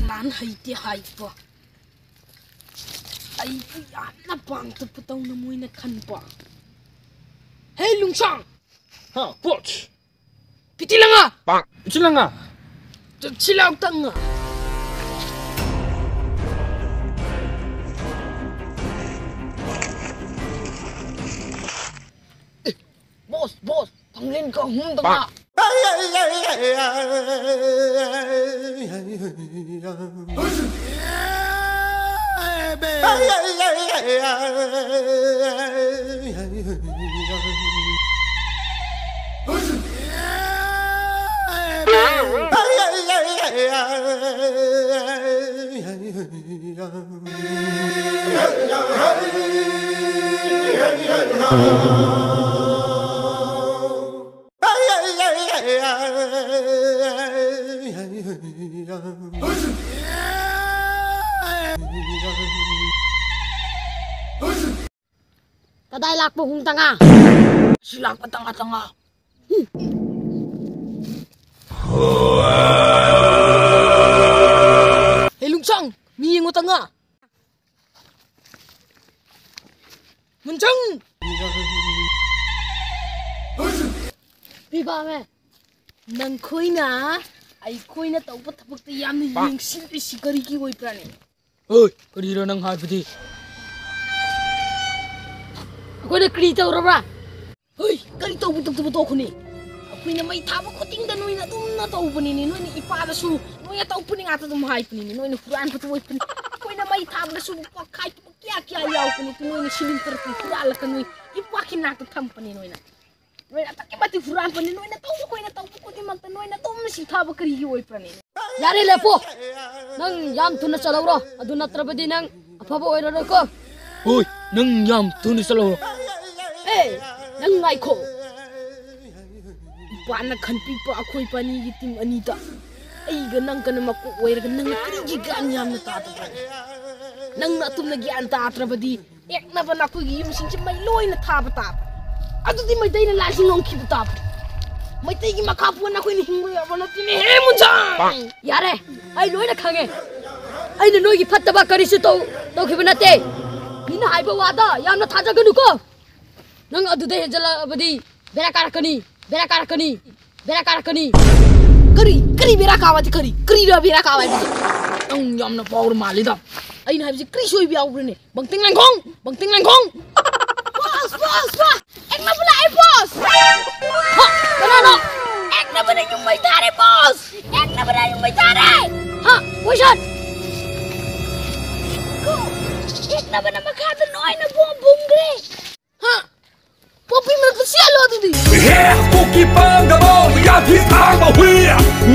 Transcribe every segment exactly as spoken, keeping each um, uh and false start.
ꯂꯥꯟ ꯍꯩꯇꯦ ꯍꯥꯏꯕ꯫ ꯑꯩꯕꯨ ꯌꯥꯝꯅ ꯄꯥꯡꯊꯛꯄ ꯇꯧꯅ ꯃꯣꯏꯅ ꯈꯟꯕ꯫ ꯍꯦ ꯂꯨꯡꯁꯥꯡ! ꯍꯥ, ꯀꯣꯆ! ꯄꯤꯇꯤ ꯂꯪꯉꯥ! ꯄꯤꯇꯤ ꯂꯪꯉꯥ! ꯆꯠꯁꯤ ꯂꯥꯎ ꯇꯪꯉꯥ! ꯕꯣꯁ, ꯕꯣꯁ, ꯊꯥꯡꯂꯦꯟ ꯀꯥ ꯑꯍꯨꯝꯗ ꯉꯥ꯫ ꯀꯗꯥꯏ ꯂꯥꯛꯄ ꯍꯨꯡ ꯇꯉꯥ? ꯁꯤ ꯂꯥꯛꯄ ꯇꯉꯥ ꯇꯉꯥ꯫ ꯍꯦ ꯂꯨꯡꯁꯥꯡ, ꯃꯤ ꯌꯦꯡꯉꯣ ꯇꯉꯥ꯫ ꯃꯨꯟꯆꯪ! ꯄꯤꯕꯥꯃꯦ, ꯅꯪꯈꯣꯏꯅ ꯑꯩꯈꯣꯏꯅ ꯇꯧꯕ ꯊꯕꯛꯇ ꯌꯥꯝꯅ ꯌꯦꯡꯁꯤꯜꯂꯤꯁꯤ ꯀꯔꯤꯒꯤ ꯑꯣꯏꯕ꯭ꯔꯥꯅꯦ? ꯍꯣꯏ, ꯀꯔꯤꯔꯣ ꯅꯪ ꯍꯥꯏꯕꯗꯤ? ꯑꯩꯈꯣꯏꯅ ꯀꯔꯤ ꯇꯧꯔꯕ꯭ꯔꯥ? ꯍꯣꯏ, ꯀꯔꯤ ꯇꯧꯕ ꯇꯧꯗꯕ ꯇꯣꯛꯈꯣꯅꯦ꯫ ꯑꯩꯈꯣꯏꯅ ꯃꯩ ꯊꯥꯕ ꯈꯨꯗꯤꯡꯗ ꯅꯣꯏꯅ ꯑꯗꯨꯝꯅ ꯇꯧꯕꯅꯤꯅꯦ꯫ ꯅꯣꯏꯅ ꯏꯄꯥꯗꯁꯨ ꯅꯣꯏꯅ ꯇꯧꯕꯅꯤ ꯉꯥꯛꯇ ꯑꯗꯨꯝ ꯍꯥꯏꯕꯅꯤꯅꯦ꯫ ꯅꯣꯏꯅ ꯍꯨꯔꯥꯟꯕꯗꯨ ꯑꯣꯏꯕꯅꯤ꯫ ꯑꯩꯈꯣꯏꯅ ꯃꯩ ꯊꯥꯕꯗꯁꯨ ꯂꯨꯄꯥ ꯈꯥꯏ ꯀꯌꯥ ꯀꯌꯥ ꯌꯥꯎꯕꯅꯤ꯫ ꯅꯣꯏꯅ ꯁꯤꯂꯤꯡ ꯇꯔꯨꯛꯇꯨ ꯍꯨꯔꯥꯜꯂꯒ ꯅꯣꯏ ꯏꯄꯥꯛꯀꯤ ꯅꯥꯛꯇ ꯊꯝꯕꯅꯤ ꯅꯣꯏꯅ꯫ ꯅꯣꯏꯅ ꯑꯗꯨꯛꯀꯤ ꯃꯇꯤꯛ ꯍꯨꯔꯥꯟꯕꯅꯤ꯫ ꯅꯣꯏꯅ ꯇꯧꯕ, ꯑꯩꯈꯣꯏꯅ ꯇꯧꯕ ꯈꯨꯗꯤꯡꯃꯛꯇ ꯅꯣꯏꯅ ꯑꯗꯨꯝ ꯁꯤꯡꯊꯥꯕ ꯀꯔꯤꯒꯤ ꯑꯣꯏꯕ꯭ꯔꯅꯦ? ꯌꯥꯔꯦ, ꯂꯦꯞꯄꯣ꯫ ꯅꯪ ꯌꯥꯝ ꯊꯨꯅ ꯆꯠꯍꯧꯔꯣ, ꯑꯗꯨ ꯅꯠꯇ꯭ꯔꯕꯗꯤ ꯅꯪ ꯑꯐꯕ ꯑꯣꯏꯔꯔꯣꯏꯀꯣ꯫ ꯍꯣꯏ, ꯅꯪ ꯌꯥꯝ ꯊꯨꯅ ꯆꯠꯍꯧꯔꯣ꯫ ꯑꯦ, ꯅꯪ ꯉꯥꯏꯈꯣ꯫ ꯏꯄꯥꯅ ꯈꯟꯕꯤꯕ ꯑꯩꯈꯣꯏ ꯄꯥꯅꯤꯒꯤ ꯇꯤꯝ ꯑꯅꯤꯗ ꯑꯩꯒ ꯅꯪꯒꯅ ꯃꯀꯣꯛ ꯑꯣꯏꯔꯒ ꯅꯪꯅ ꯀꯔꯤꯒꯤ ꯒ꯭ꯌꯥꯟ ꯌꯥꯝꯅ ꯇꯥꯗꯕ꯭ꯔꯥ? ꯅꯪꯅ ꯑꯗꯨꯝꯅ ꯒ꯭ꯌꯥꯟ ꯇꯥꯗ꯭ꯔꯕꯗꯤ ꯑꯦꯛꯅꯕ ꯅꯈꯣꯏꯒꯤ ꯌꯨꯝꯁꯤꯡꯁꯤ ꯃꯩ ꯂꯣꯏꯅ ꯊꯥꯕ ꯇꯥꯕ꯫ ꯑꯗꯨꯗꯤ ꯃꯩꯇꯩꯅ ꯂꯥꯟꯁꯤ ꯉꯝꯈꯤꯕ ꯇꯥꯕ꯫ ꯃꯩꯇꯩꯒꯤ ꯃꯈꯥ ꯄꯣꯟꯅ ꯑꯩꯈꯣꯏꯅ ꯍꯤꯡꯕ ꯌꯥꯕ ꯅꯠꯇꯦꯅꯦ, ꯍꯦ ꯃꯨꯟꯖꯥꯡ! ꯌꯥꯔꯦ꯫ ꯑꯩ ꯂꯣꯏꯅ ꯈꯪꯉꯦ꯫ ꯑꯩꯅ ꯅꯣꯏꯒꯤ ꯐꯠꯇꯕ ꯀꯔꯤꯁꯨ ꯇꯧ ꯇꯧꯈꯤꯕ ꯅꯠꯇꯦ꯫ ꯃꯤꯅ ꯍꯥꯏꯕ ꯋꯥꯗ ꯌꯥꯝꯅ ꯊꯥꯖꯒꯅꯨꯀꯣ꯫ ꯅꯪ ꯑꯗꯨꯗ ꯍꯦꯟꯖꯜꯂꯛꯑꯕꯗꯤ ꯕꯦꯔꯥ ꯀꯥꯔꯛꯀꯅꯤ, ꯕꯦꯔꯥ ꯀꯥꯔꯛꯀꯅꯤ, ꯕꯦꯔꯥ ꯀꯥꯔꯛꯀꯅꯤ꯫ ꯀꯔꯤ ꯀꯔꯤ ꯕꯦꯔꯥ ꯀꯥꯕꯗꯤ ꯀꯔꯤ ꯀꯔꯤꯔ ꯕꯦꯔꯥ ꯀꯥꯕ ꯍꯥꯏꯕꯁꯦ? ꯅꯪ ꯌꯥꯝꯅ ꯄꯥꯎꯔ ꯃꯥꯜꯂꯤꯗ꯫ ꯑꯩꯅ ꯍꯥꯏꯕꯁꯤ ꯀꯔꯤ ꯁꯣꯏꯕ ꯌꯥꯎꯕ꯭ꯔꯅꯦ? ꯕꯪꯇꯤꯡ ꯂꯪꯈꯣꯡ, ꯕꯪꯇꯤꯡ ꯂꯪꯈꯣꯡ꯫ ꯕꯣꯁ, ꯕꯣꯁ, ꯕꯣꯁ! ꯑꯦꯛꯅꯕ ꯂꯥꯛꯑꯦ, ꯕꯣꯁ! ꯍ, ꯀꯅꯥꯅꯣ? ꯑꯦꯛꯅꯕꯅ ꯌꯨꯝ ꯃꯩ ꯊꯥꯔꯦ, ꯕꯣꯁ! ꯑꯦꯛꯅꯕꯅ ꯌꯨꯝ ꯃꯩ ꯊꯥꯔꯦ! ꯍ, ꯄꯣꯏꯁꯟ! ꯑꯦꯛꯅꯕꯅ ꯃꯈꯥꯗ ꯂꯣꯏꯅ ꯕꯣꯝ ꯐꯨꯝꯈ꯭ꯔꯦ! ꯍ, ꯄꯣꯄꯤ ꯃꯔꯛꯇ ꯆꯦꯜꯂꯣ ꯑꯗꯨꯗꯤ! ꯍꯦ, ꯀꯨꯀꯤ ꯄꯥꯡꯗꯕ, ꯌꯥꯊꯤ ꯊꯥꯡꯕ ꯍꯨꯏ!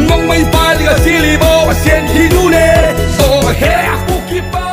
ꯅꯣꯡꯃꯩ ꯄꯥꯏꯔꯒ ꯆꯦꯜꯂꯤꯕ, ꯁꯦꯟꯈꯤꯗꯨꯅꯦ! ꯑꯣ ꯍꯦ, ꯀꯨꯀꯤ ꯄꯥꯡ-